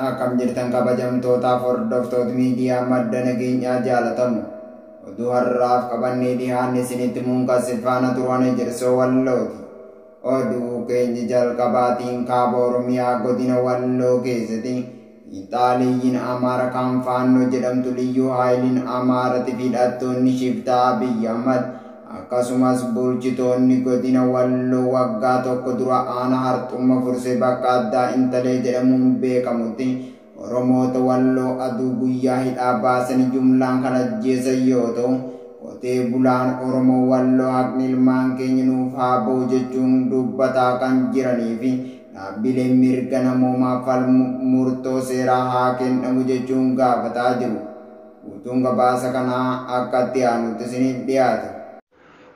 Akkam jirtan kabajamtootaaf hordoftoota miidiyaa madda nageenyaa jaalatamu. Oduu har'aaf qabannee dhiyaanne isinitti muunqas faana turan Ejersoo Wallooti. Oduu keenya jalqabaatiin kaaba Oromiyaa godina Walloo keessatti Ixaaliyyiin Amaara kan Faannoo jedhamtu Liyyuu Haayiliin Amaarati fi hidhattoonni shiftaa Abiyyi Ahmad akkasumas bulchitoonni godina Walloo waggaa tokko dura aana Harxumma Fursee bakka addaa Intalee jedhamuun beekamutti Oromoota Walloo aduu guyyaa hidhaa baasanii jumlaan kan ajjeesan yoo ta'u, qotee bulaan Oromoo Walloo haqni ilmaan keenya nuuf haa ba'u jechuun dubbataa kan jiranii fi dhaabbileen mirga namoomaa falmu murtoo seeraa haa kennamu jechuun gaafataa jiru. Guutuun gabaasa kanaa akka itti aanutti isiniif dhiyaata.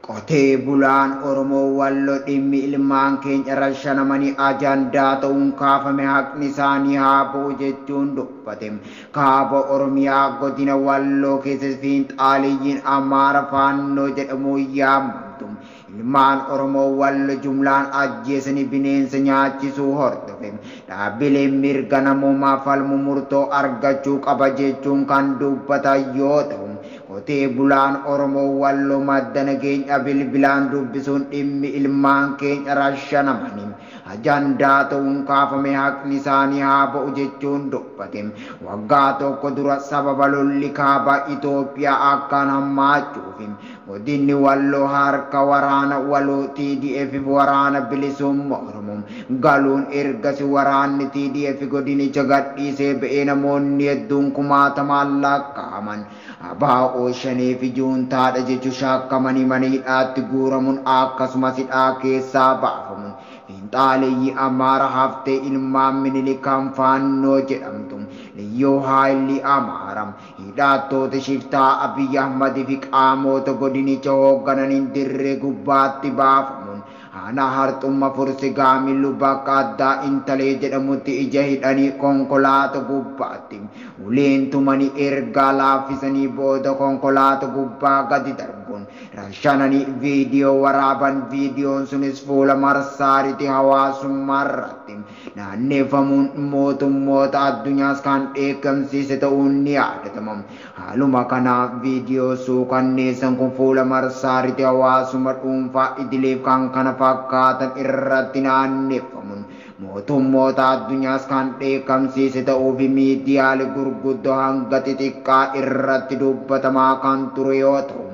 Qotee bulaan Oromoo Walloo dhimmi ilmaan keenya rashanamanii ajandaa ta'uun kaafame haqni isaanii haa ba'u jechuun dubbate. Kaaba Oromiyaa godina Walloo keessatti fiinxaaliyyiin Amaara Faannoo jedhamuun yaamamtu. Ilmaan Oromoo Walloo jumlaan ajjeesanii bineensa nyaachisuu hordofe. Dhaabbileen mirga namoomaa falmu murtoo argachuu qaba jechuun kan dubbatan yoo ta'u, qotee bulaan Oromoo Walloo madda nageenya bilbilaan dubbisuun dhimmi ilmaan keenya rashanamanii ajandaa ta'uun kaafame haqni isaanii haa ba'u jechuun dubbate. Waggaa tokko dura sababa lolli kaaba Itoophiyaa akkaan hammaachuuf godinni Walloo harka waraana waloo TDF waraana bilisummaa Oromoo galuun ergasi waraanni TDF godinicha gadhiisee ba'ee namoonni hedduun kumaatamaan lakkaa'aman abaa'oo shanee fi juuntaadha jechuun shakkamanii mana hidhaatti guuramuun akkasumas hidhaa keessaa baafamuun fiinxaaleeyyii Amaara haftee ilmaan Minilik kan Faannoo jedhamtu Liyyuu Haayilii Amaara hidhattoota shiftaa Abiyyi Ahmad fi qaamota godinicha hooggananiin dirree gubbaatti baafamuun aanaa Harxumma Fursee Gaamillu bakka addaa Intalee jedhamutti ija hidhanii konkolaata gubbaatti uleen tumanii ergaa laaffisanii booda konkolaata gubbaa gadi darbuun rashananii viidiyoo waraaban. Viidiyoon sunis fuula marsaariitii hawaasummaa irratti naanneeffamuun mootummoota addunyaas kan dheekkamsiise ta'uun ni yaadatama. Haaluma kanaan viidiyoo suukanneessan kun fuula marsaariitii hawaasummaa dhuunfaa idileef kan kana fakkaatan irratti naanneeffamuun mootummoota addunyaas kan dheekkamsiise ta'uu fi miidiyaalee gurguddoo hanga xixiqqaa irratti dubbatamaa kan ture yoo ta'u,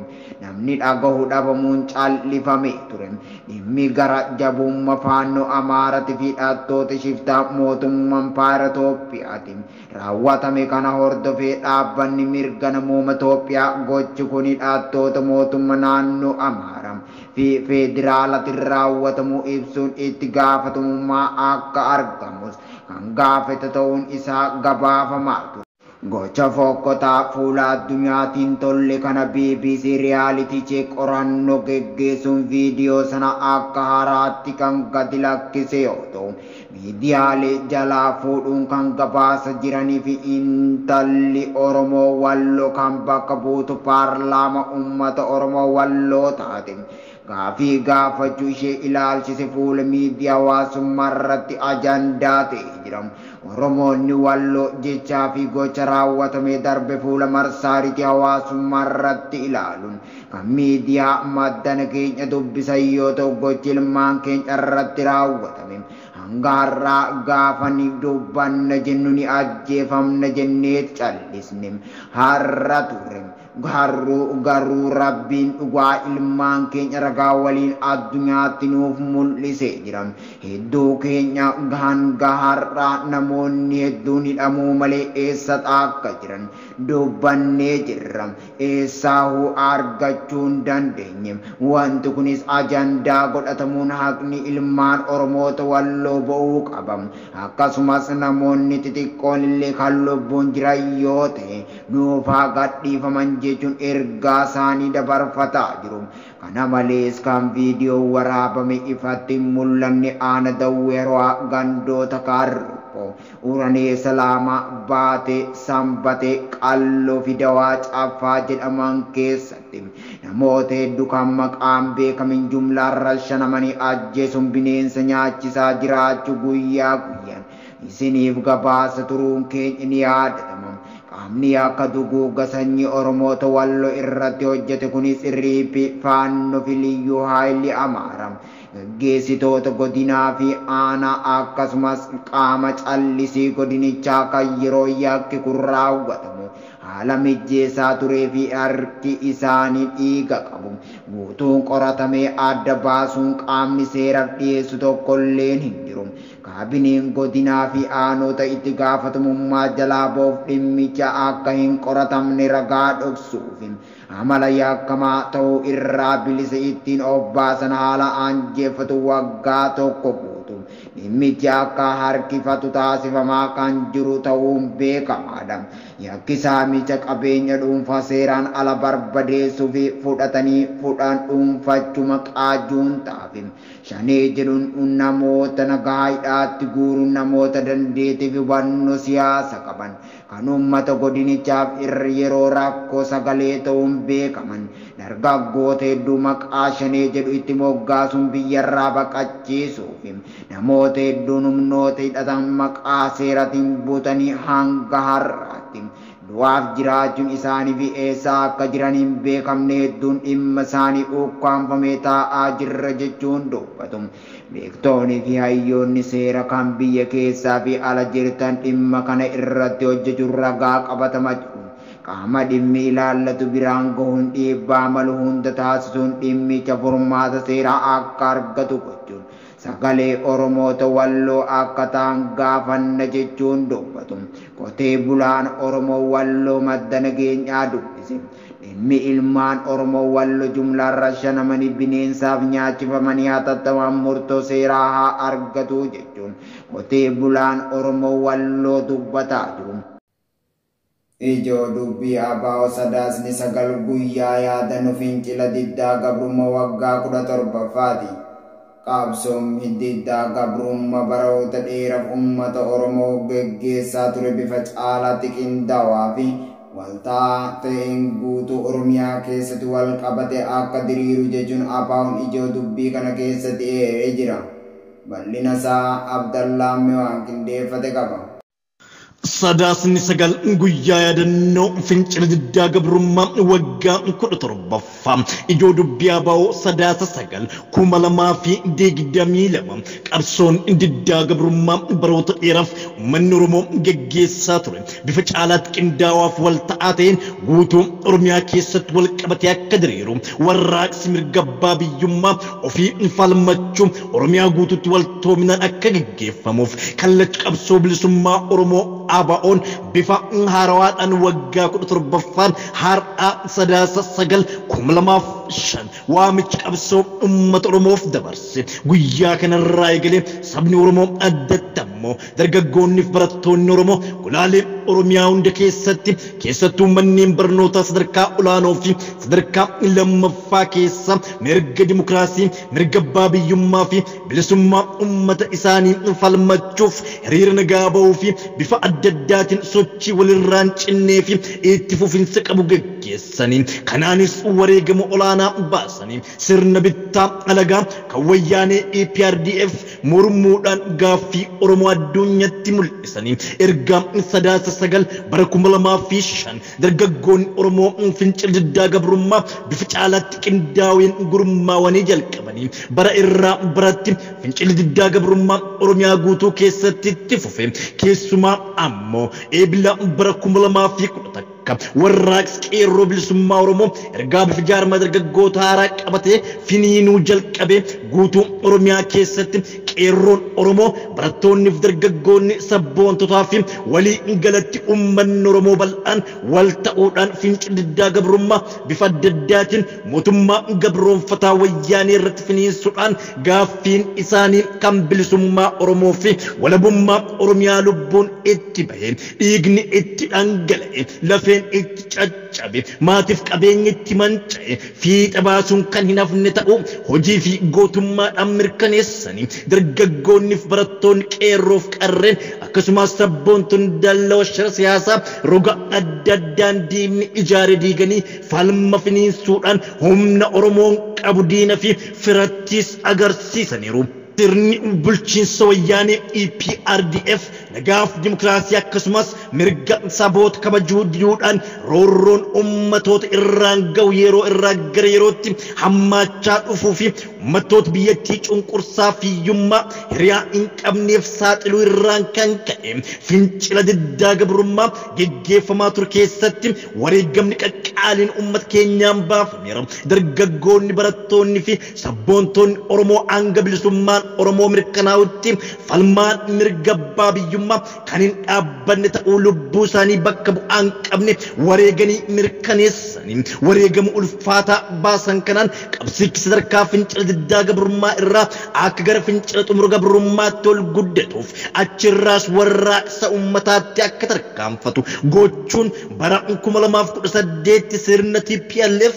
namni dhagahu dhabamuun callifamee ture. Dhimmi gara jabummaa Faannoo Amaarati fi hidhattoota shiftaa mootummaa Impaayera Itoophiyaati raawwatame kana hordofee dhaabbanni mirga namooma Itoophiyaa gochi kun hidhattoota mootummaa naannoo Amaaraa fi federaalatiin raawwatamuu ibsuun itti gaafatamummaa akka argamus kan gaafate ta'uun isaa gabaafamaa ture. Gocha fokkotaa fuula addunyaatiin tolle kana BBC Reality Check qorannoo geggeessuun viidiyoo sana akka haaraatti kan gadi lakkise yoo ta'u, miidiyaalee jalaa fuudhuun kan gabaasa jiranii fi intalli Oromoo Walloo kan bakka buutu paarlaama uummata Oromoo Walloo taate gaafii gaafachuu ishee ilaalchise fuula miidiyaa hawaasummaa irratti ajandaa ta'ee jira. Oromoonni Walloo jechaa fi gocha raawwatamee darbe fuula marsaariitii hawaasummaa irratti ilaaluun kan miidiyaa madda nageenya dubbisan yoo ta'u, gochi ilmaan keenya irratti raawwatame hanga har'aa gaafa ni dubbanna jennu ni ajjeefamna jennee callisne har'a turre. Garuu Rabbiin dhugaa ilmaan keenya ragaa waliin addunyaatti nuuf mul'isee jira. Hedduu keenya hanga har'aa namoonni hedduun hidhamuu malee eessa akka jiran dubbannee jirra. Eessaahuu argachuu hin dandeenye. Wanti kunis ajandaa godhatamuun haqni ilmaan Oromoota Walloo ba'uu qaba. Akkasumas namoonni xixiqqoon illee kan lubbuun jiran yoo ta'e nuuf haa gadhiifaman jechuun ergaa isaanii dabarfataa jiru. Kana malees kan viidiyoo waraabame ifatti mul'anne aana Dawweeroo gandoota Kaarroppoo, Uranee Salaamaa, Baatee, Sanbatee, Qalloo fi Dawaa Caffaa jedhaman keessatti namoota hedduu kan maqaan beekamin jumlaan rashanamanii ajjeesuun bineensa nyaachisaa jiraachuu guyyaa guyyaan isiniif gabaasa turuun keenya ni yaadatama. Qaamni akka duguugga sanyii Oromoota Walloo irratti hojjete kunis Riipi Faannoo fi Liyyuu Haayilii Amaara. Gaggeessitoota godinaa fi aanaa akkasumas qaama callisii godinichaa kan yeroo yakki kun raawwatamu haala mijjeessaa turee fi harki isaanii dhiiga qabu. Guutuun qoratamee adda baasuun qaamni seeraaf dhiyeessu tokkolleen hin jiru. Kaabineen godinaa fi aanota itti gaafatamummaa jalaa ba'uuf dhimmicha akka hin qoratamne ragaa dhoksuuf amala yakkamaa ta'uu irraa bilisa ittiin of baasan haala aanjeeffatu waggaa tokko guutu. Dhimmichi akka harkifatu taasifamaa kan jiru ta'uun beekamaadha. Yakki saamicha qabeenya dhuunfaa seeraan ala barbadeessuu fi fudhatanii fudhan dhuunfachuu maqaa juuntaafi shanee jedhuun namoota nagaa hidhaatti guuruun namoota dandeettii fi hubannoo siyaasa qaban kan uummata godinichaaf irra yeroo rakkoo sagalee ta'uun beekaman dargaggoota hedduu maqaa shanee jedhu itti moggaasuun biyyarraa baqachiisuuf namoota hedduun humnoota hidhatan maqaa seeratiin butanii hanga har'aatti du'aaf jiraachuun isaanii fi eessaa akka jiran hin beekamne hedduun dhimma isaanii ukkaanfamee taa'aa jirra jechuun dubbatu. Beektoonni fi hayyoonni seera kan biyya keessaa fi ala jirtan dhimma kana irratti hojjechuun ragaa qabatama jiru. Qaama dhimmi ilaallatu biraan gahuun dhiibbaa malu hunda taasisuun dhimmicha furmaata seeraa akka argatu gochuun sagalee Oromoota Walloo akka ta'an gaafanna jechuun dubbatu. Qotee bulaan Oromoo Walloo madda nageenyaa dubbise. Dhimmi ilmaan Oromoo Walloo jumlaarra shanamanii bineensaaf nyaachifamanii hatattamaan murtoo seeraa haa argatu jechuun qotee bulaan Oromoo Walloo dubbataa jiru. Ijoo dubbii ABO sadaasni 9 guyyaa yaadannoo fincila diddaa gabrummaa waggaa 17ffaati. Qabsoon diddaa gabrummaa baroota dheeraaf uummata Oromoo geggeessaa ture bifa caalaatti qindaa'aa fi waltaa ta'een guutuu Oromiyaa keessatti wal qabate akka diriiru jechuun ABO'n ijoo dubbii kana keessatti eeree jira. Bal'ina isaa Abdallaan Miwaan qindeeffate qaba. Sadaasni 9 guyyaa yaadannoo fincila diddaa gabrummaa waggaa 17ffaa ijoo dubbii ABO sadaasa 9 2022 qabsoon diddaa gabrummaa baroota dheeraaf uummanni Oromoo geggeessaa ture bifa caalaatti qindaawaaf wal ta'aa ta'een guutuu Oromiyaa keessatti wal qabatee akka diriiru warraaqsi mirga abbaa biyyummaa ofii falmachuu Oromiyaa guutuutti wal toominaan akka geggeeffamuuf kallacha qabsoo bilisummaa Oromoo ABO'n bifa haarawaadhaan waggaa 17ffaan har'a sadaasa 9 2005 waamicha qabsoo uummata Oromoof dabarse. Guyyaa kanarraa eegalee sabni Oromoo addatti ammoo dargaggoonni fi barattoonni Oromoo golaalee Oromiyaa hunda keessatti keessattuu manneen barnootaa sadarkaa olaanoo fi sadarkaa lammaffaa keessa mirga dimokiraasii, mirga abbaa biyyummaa fi bilisummaa uummata isaanii falmachuuf hiriira nagaa bahuu fi bifa adda addaatiin sochii walirraan cinnee fi itti fufinsa qabu geggeessanii kanaanis wareegama olaanaa baasanii sirna bittaa alagaa kan wayyaanee EPRDF mormuudhaan gaaffii Oromoo addunyaatti mul'isanii ergaa sadaasa 9 bara 2005 dargaggoonni Oromoo fincila diddaa gabrummaa bifa caalaatti qindaa'een gurmaawanii jalqabanii bara irraa baratti fincilli diddaa gabrummaa Oromiyaa guutuu keessatti itti fufe. Keessumaa ammoo eebila bara 2011 warraaqsi qeerroo bilisummaa Oromoo ergaa bifa jaarmaa dargaggoota haaraa qabatee finiinuu jalqabee guutuu Oromiyaa keessatti qeerroon Oromoo barattoonni fi dargaggoonni sabboontotaa fi walii galatti uummanni Oromoo bal'aan wal ta'uudhaan fincila diddaa gabrummaa bifa adda addaatiin mootummaa gabroonfataa wayyaanee irratti finiinsuudhaan gaaffiin isaanii kan bilisummaa Oromoo fi walabummaa Oromiyaa lubbuun itti bahe dhiigni itti dhangala'e lafeen itti caccabe maatiif qabeenyi itti manca'e fiixa baasuun kan hin hafne ta'uu hojii fi gootummaadhaan mirkaneessanii dargaggoonni fi barattoonni qeerroof qarreen akkasumas sabboontonni dallaa shira siyaasaa roga adda addaan diinni ijaare diiganii falma finiinsuudhaan humna Oromoon qabu diina fi firattis agarsiisaniiru. Sirni bulchiinsa wayyaanee EPRDF nagaaf dimokiraasii akkasumas mirga saboota kabajuu diduudhaan roorroon ummatoota irraan ga'u yeroo irraa gara yerootti hammaachaa dhufuu fi ummatoota biyyattii cunqursaa fi hiyyummaa hiriyaa hin qabneef saaxiluu irraan kan ka'e fincila diddaa gabrummaa geggeeffamaa ture keessatti wareegamni qaqqaaliin uummata keenyaan baafameera. Dargaggoonni, barattoonni fi sabboontoonni Oromoo hanga bilisummaan Oromoo mirkanaa'utti falmaan mirga abbaa biyyummaa kan hin dhaabbanne ta'uu lubbuu isaanii bakka bu'aa hin qabne wareeganii mirkaneessanii wareegama ulfaataa baasan kanaan qabsichi sadarkaa fincila diddaa gabrummaa irraa akka gara fincila xumura gabrummaatti ol guddatuuf achirraas warraaqsa ummataatti akka tarkaanfatu gochuun bara 2018 sirna TPLF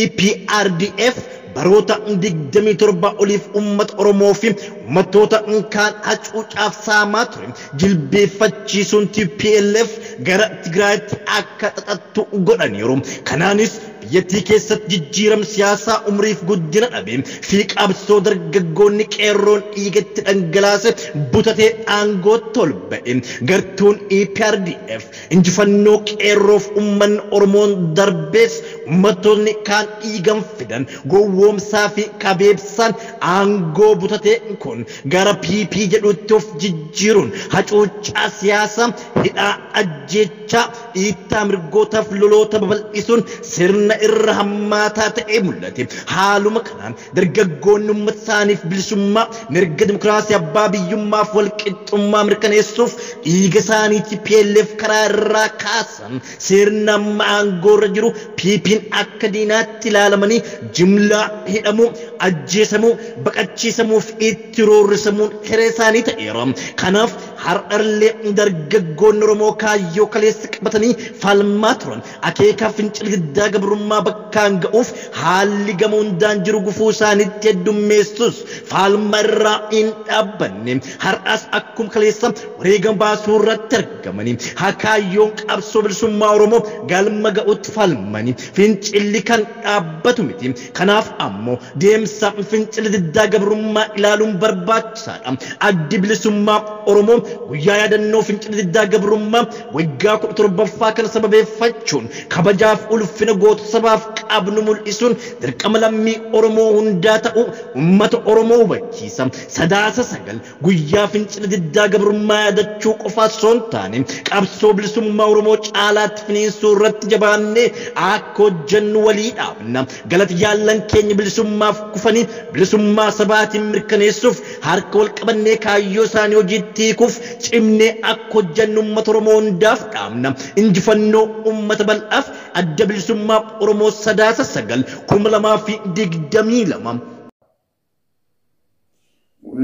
EPRDF baroota 27 oliif uummata Oromoo fi uummattoota kaan hacuucaaf saamaa ture jilbeeffachiisuun TPLF gara Tigraayitti akka xaxattu godhaniiru. Kanaanis biyyattii keessatti jijjiiram siyaasaa umriif guddina dhabe fi qabsoo dargaggoonni qeerroon dhiigatti dhangalaase butatee aangootti ol ba'e. Gartuun EPRDF injifannoo qeerroof uummanni Oromoon darbees uummattoonni kaan dhiigan fidan gowwoomsaa fi kabeebsaan aangoo butatee kun gara PP jedhutti of jijjiiruun hacuuccaa siyaasaa, hidhaa, ajjeechaa, dhiittaa mirgootaaf loloota babal'isuun sirna irra hammaataa ta'ee mul'ate. Haaluma kanaan dargaggoonni uummata isaaniif bilisummaa, mirga dimokiraasii, abbaa biyyummaaf walqixxummaa mirkaneessuuf dhiiga isaanii TPLF karaa irraa kaasan sirna amma aangoo irra jiru PP'n akka diinaatti ilaalamanii jimlaa hidhamuu, ajjeesamuu, baqachiisamuu fi itti roorrisamuun hiree isaanii ta'eera. Kanaaf har'allee dargaggoonni Oromoo kaayyoo kaleessa qabatanii falmaa turan akeekaa fincila diddaa gabrummaa bakkaan ga'uuf haalli gama hundaan jiru gufuu isaaniitti heddummeessus falma irraa hin dhaabbanne. Har'as akkuma kaleessa wareegama baasuu irratti argamanii kaayyoon qabsoo bilisummaa Oromoo galma ga'utti falmanii fincilli kan dhaabbatu miti. Kanaaf ammoo deemsa fincila diddaa gabrummaa ilaaluun barbaachisaadha. Addi bilisummaa Oromoo guyyaa yaadannoo fincila diddaa gabrummaa waggaa 17ffaa kana sababeeffachuun kabajaaf ulfina goota sabaaf qabnu mul'isuun dirqama lammii Oromoo hundaa ta'uu uummata Oromoo hubachiisa. Sadaasa 9 guyyaa fincila diddaa gabrummaa yaadachuu qofa osoo hin taane qabsoo bilisummaa Oromoo caalaatti finiinsuu irratti jabaannee akka hojjennu walii dhaabna. Galata jaallan keenya bilisummaaf kufanii bilisummaa sabaatiin mirkaneessuuf harka wal qabannee kaayyoo isaanii hojiitti hiikuuf cimnee akka hojjennu uummata Oromoo hundaaf dhaabna. Injifannoo uummata bal'aaf adda bilisummaa Oromoo Sadaasa 9 2022.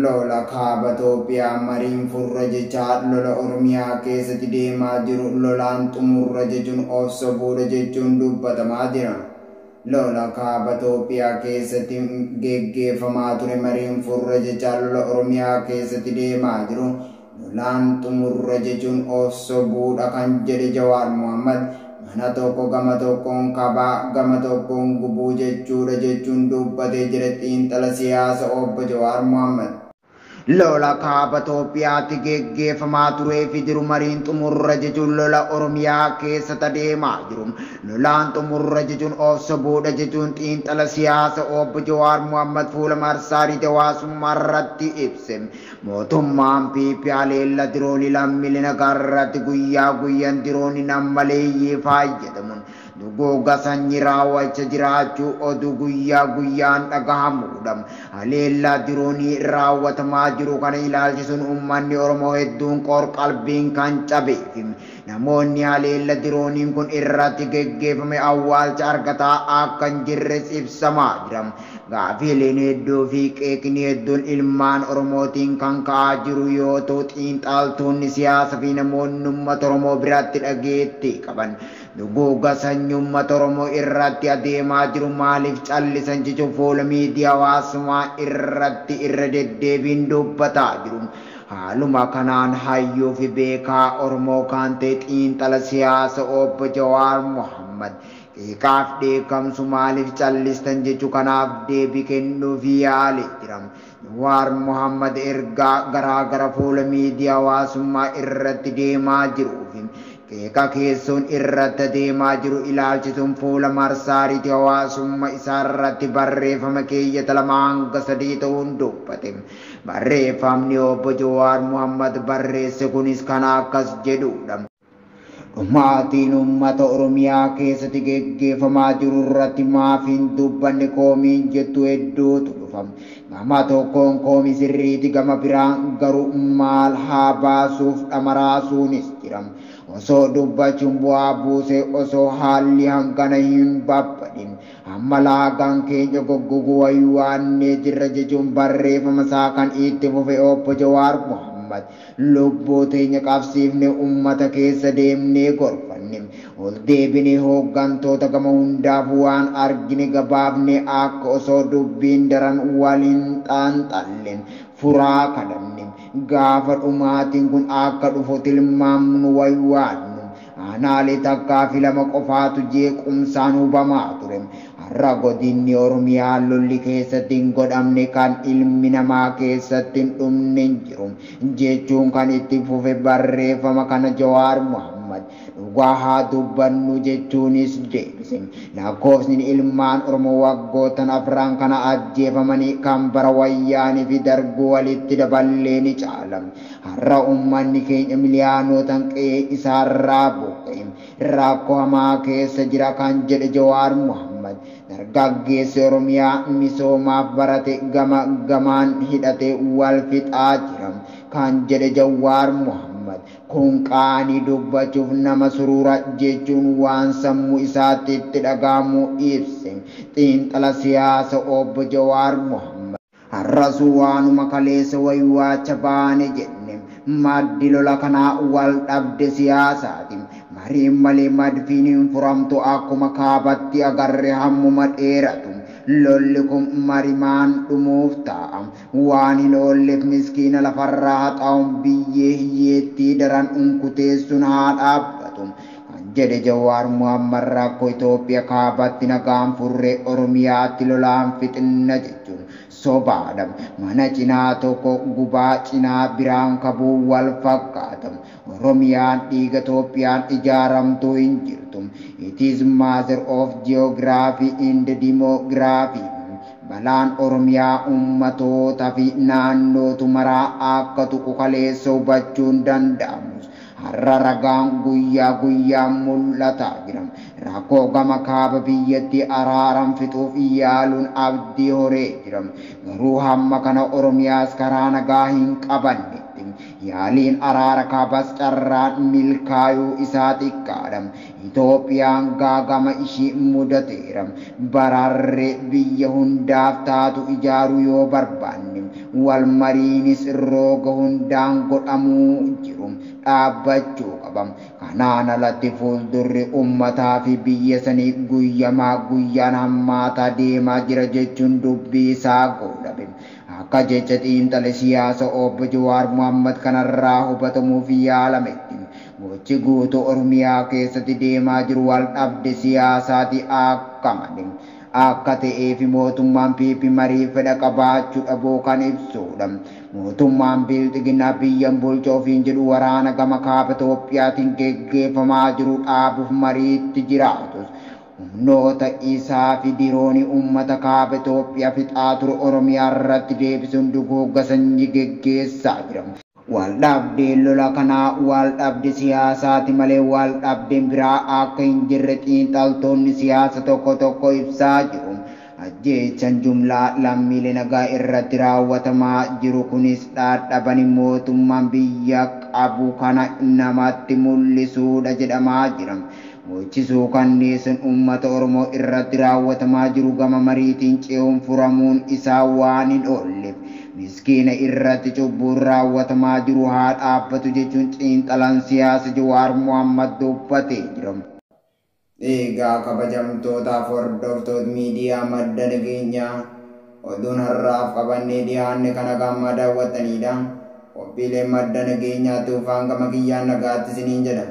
Lola kaaba Itoophiyaa mariin furra jechaa lola Oromiyaa keessatti deemaa jiru lolaan xumurra jechuun of sobuudha jechuun dubbatamaa jira. Lola kaaba Itoophiyaa keessatti geggeeffamaa ture mariin furra jechaa lola Oromiyaa keessatti deemaa jiru lolaan xumurra jechuun of sobuudha kan jedhe Jawaar Mohammad mana tokko gama tokkoon kabaa gama tokkoon gubuu jechuudha jechuun dubbatee jira xiinxala siyaasa obbo Jawaar Mohammad. Lola kaaba Itoophiyaatti geggeeffamaa turee fi jiru mariin xumurra jechuun lola Oromiyaa keessatti deemaa jiru. Lolaan xumurra jechuun of sobuudha jechuun xiinxala siyaasa obbo Jawaar Mohammad fuula marsariitii hawaasummaa irratti ibse. Mootummaan PP haleella diroonii lammiilee nagaa irratti guyyaa guyyaan diroonii nammaleeyyii fayyadamuun duguugga sanyii raawwachaa jiraachuu oduu guyyaa guyyaan dhagahamudha. Haleellaa diroonii raawwatamaa jiru kana ilaalchisuun uummanni Oromoo hedduun qorqalbiin kan cabee fi namoonni haleella dirooniin kun irratti geggeeffame awwaalcha argataa akka hin jirres ibsamaa jira. Gaafiileen hedduu fi qeeqni hedduun ilmaan Oromootiin kan ka'aa jiru yoo ta'u xiinxaltoonni siyaasaa fi namoonni uummata Oromoo biratti dhageettii qaban duguugga sanyii uummata Oromoo irratti adeemaa jiru maaliif callisan jechuun fuula miidiyaa hawaasummaa irratti irra deddeebiin dubbataa jiru. Haaluma kanaan hayyuu fi beekaa Oromoo kan ta'e xiinxala siyaasa obbo Jawaar Mohammad Qeeqaaf dheekkamsu maaliif callistan jechuu kanaaf deebii kennuuf yaalee jira. Jawaar Mohammad ergaa garaa gara fuula miidiyaa hawaasummaa irratti deemaa jiruu fi qeeqa keessoon irratti deemaa jiru ilaalchisuun fuula marsaariitii hawaasummaa isaa irratti barreeffama keeyyata 2 hanga 3 ta'uun dubbate. Barreeffamni obbo Jawaar Mohammad barreesse kunis kan akkas jedhudha. Dhumaatiin uummata Oromiyaa keessatti geggeeffamaa jiru irratti maaf hin dubbanne koomiin jettu hedduutu dhufa. Gama tokkoon koomii sirriiti, gama biraan garuu maal haa baasuuf dhamaraasuunis jira. Osoo dubbachuun bu'aa buusee, osoo haalli hangana hin babbadin, hamma laagaan keenya goggoguu wayyaannee jirra jechuun barreeffama isaa kan itti fufe obbo Jawaar Mohammad. Lubbuu teenya qabsiifne, uummata keessa deemnee gorfanne, ol deebinee hooggantoota gama hundaaf waan argine gabaafne, akka osoo dubbiin daran waliin xaanxalle furaa kadhanne. Gaafa dhumaatiin kun akka dhufu tilmaamnu waywaannu, aanaalee 1 fi 2 qofaatu jeequmsaan hubamaa ture. Har'a godinni Oromiyaa lolli keessatti hin godhamne, kan ilmi namaa keessatti hin dhumne hin jiru jechuun kan itti fufe barreeffama kana Jawaar Mohammad. Dhugaa haa dubbannu jechuunis deebise. Lakkoofsi ilmaan Oromoo waggootan afran kana ajjeefamanii kan bara Wayyaanii fi Darbuu walitti daballee ni caala. Har'a uummanni keenya miliyaanotaan qe'ee isaarraa buqqa'e rakkoo hamaa keessa jira kan jedhe Jawaar Mohammad. Dargaggeessi Oromiyaa misoomaaf barate gama gamaan hidhate wal fixaa jira kan jedhe Jawaar Mohammad. Kun qaanii dubbachuuf nama suruura jechuun waan sammuu isaatti itti dhagahamu ibse. Xiinxala siyaasa obbo Jawaar Mohammad. Har'as waanuma kaleessa waywaacha baane jenne, maddi lola kanaa wal dhabde siyaasaati. Mariin malee madfiin hin furamtu, akkuma kaabatti agarre hammuma dheeratu. Lolli kun marimaan dhumuuf ta'a. Waan hin oolleef miskiina lafarraa haxaa'uun biyyee hiyyeettii daran unkuteessuun haa dhaabbatu. Kan jedhe Jawaar Mohammad, rakkoo Itoophiyaa kaabatti nagaan furree Oromiyaatti lolaan fixinna jechuun sobaadha. Mana cinaa tokko gubaa cinaa biraan kabuu wal fakkaata. Oromiyaan dhiiga Itoophiyaan ijaaramtuu hin jirtu. It is matter of geography and demography. Balaan Oromiyaa uummatootaa fi naannootu maraa akka tuqu kaleessa hubachuun danda'amus, har'a ragaan guyyaa guyyaan mul'ataa jira. Rakkoo gama kaaba biyyattii araaran fixuuf yaaluun abdii horee jira. Garuu hamma kana Oromiyaas karaa nagaa hin qabannetti. Yaaliin araara kaabas carraan milkaayuu isaa xiqqaadha. Itoophiyaan gaagama ishii mudateera. Bararree biyya hundaaf taatu ijaaruu yoo barbaanne, wal mariinis roga hundaan godhamuu jiru dhaabbachuu qaba. Kanaan alatti fuuldurri uummataa fi biyya sanii guyyamaa guyyaan hammaataa deemaa jira jechuun dubbii isaa goolabe. Akka jecha xiinxala siyaasa obbo Jawaar Mohammad kanarraa hubatamuuf yaalametti, gochi guutuu Oromiyaa keessatti deemaa jiru wal dhabde siyaasaati akka malee akka ta'ee fi mootummaan PP marii fedha qabaachuu dhabuu kan ibsudha. Mootummaan Bilxiginnaa biyyan bulcha ofiin jedhu waraana gama kaaba Itoophiyaatiin geggeeffamaa jiru dhaabuuf mariitti jiraatus, humnoota isaa fi diroonii uummata kaaba Itoophiyaa fixaa ture Oromiyaa irratti deebisuun duguugga sanyii geggeessaa jira. Wal dhabdeen lola kanaa wal dhabde siyaasaati malee wal dhabdeen biraa akka hin jirre xiinxaltoonni siyaasa tokko tokko ibsaa jiru. Ajjeechaan jumlaa lammiilee nagaa irratti raawwatamaa jiru kunis dhadhabanii mootummaan biyya qabu kana namatti mul'isuudha jedhamaa jira. Gochisuu kanneessan uummata Oromoo irratti raawwatamaa jiru gama mariitiin ce'uun furamuun isaa waan hin oolleef, miskiina irratti cubbuun raawwatamaa jiru haa dhaabbatu jechuun xiinxalaan siyaasa Jawaar Mohammad dubbatee jira. Egaa kabajamtootaaf hordoftoota miidiyaa Madda Nageenyaa, oduun har'aaf qabannee dhiyaanne kana gamma daawwattanidha. Qophiileen Madda Nageenyaa tuufaan gama kiyyaan nagaatti isiniin jedha.